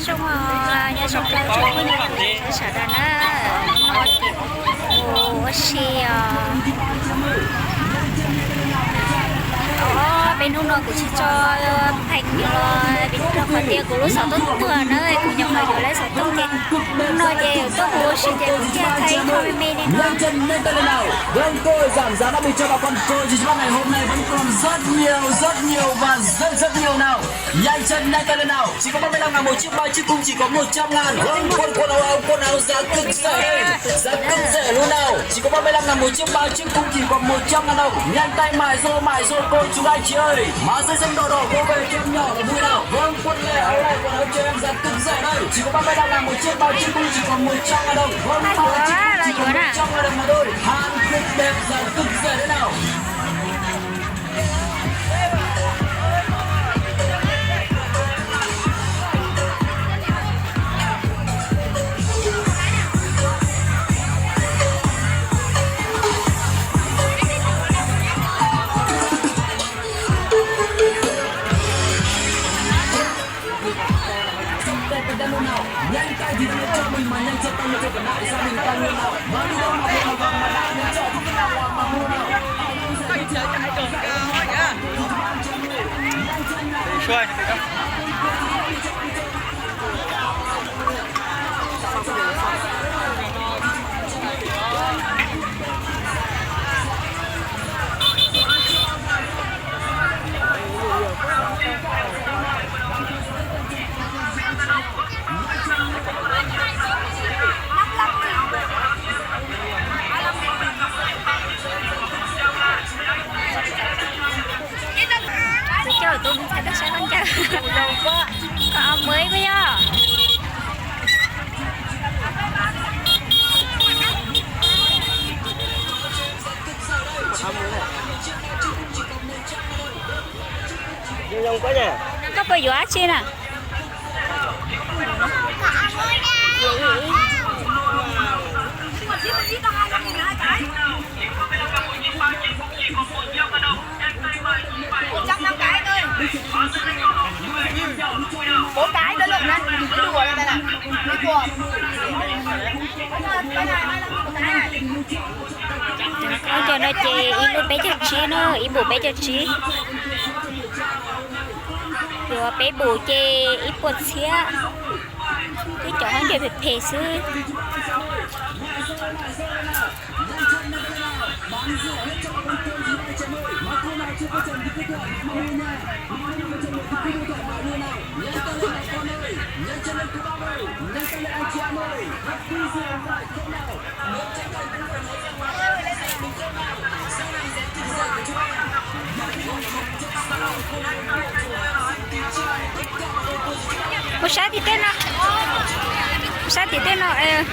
Zoo, nyob zoo rau tsoom phooj ywg sawv daws na, hnub no ces kuv ua si os. Os, peb hnub no kuv tsis tso pheej los vim rau qhov tias kuv lub xov tooj tuag na, kuv nyuam qhuav yuav lawv xov tooj ces hnub no ces tuaj kuv ua si ces kuv thiaj thaij ib qho me me li no. Vâng, tôi giảm giá năm mươi cho bà con tôi, chỉ cho bác ngày hôm nay vẫn còn rất nhiều, rất nhiều và rất, rất nhiều nào. Nhanh chân, nhanh tay lên nào. Chỉ có ba mươi lăm ngàn một chiếc ba chiếc, không chỉ có một trăm ngàn. Vâng, quần, quần áo, áo, quần áo giá cực rẻ đây. Giá cực rẻ luôn nào. Chỉ có ba mươi lăm ngàn một chiếc ba chiếc, không chỉ có một trăm ngàn đâu. Nhanh tay mải rồi, mải rồi, cô chú anh chị ơi. Má dây xanh đỏ đỏ, cô về cho em nhỏ là vui nào. Vâng, quần lẻ, áo lẻ, quần áo cho em giá cực rẻ đây. Chỉ có ba mươi lăm ngàn một chiếc ba chiếc, không chỉ có một trăm ngàn đâu. Vâng, ba chiếc, không chỉ có một trăm ngàn đồng mà thôi. Hàng cực đẹp, giá cực rẻ đây nào. Tus coj tus mus txhais tab sab koj ncaws, koj au muaj ib kuj yog. Koj puas yuav dab tsi na? Cov no ces ib lub peb caug tsib na, ib npus peb caug tsib. Yuav peb npus ces ib puas txhiab. Twb cov hauv ncauj phem phem xwb. Kuv saib tim tej no, kuv saib tim tej no es.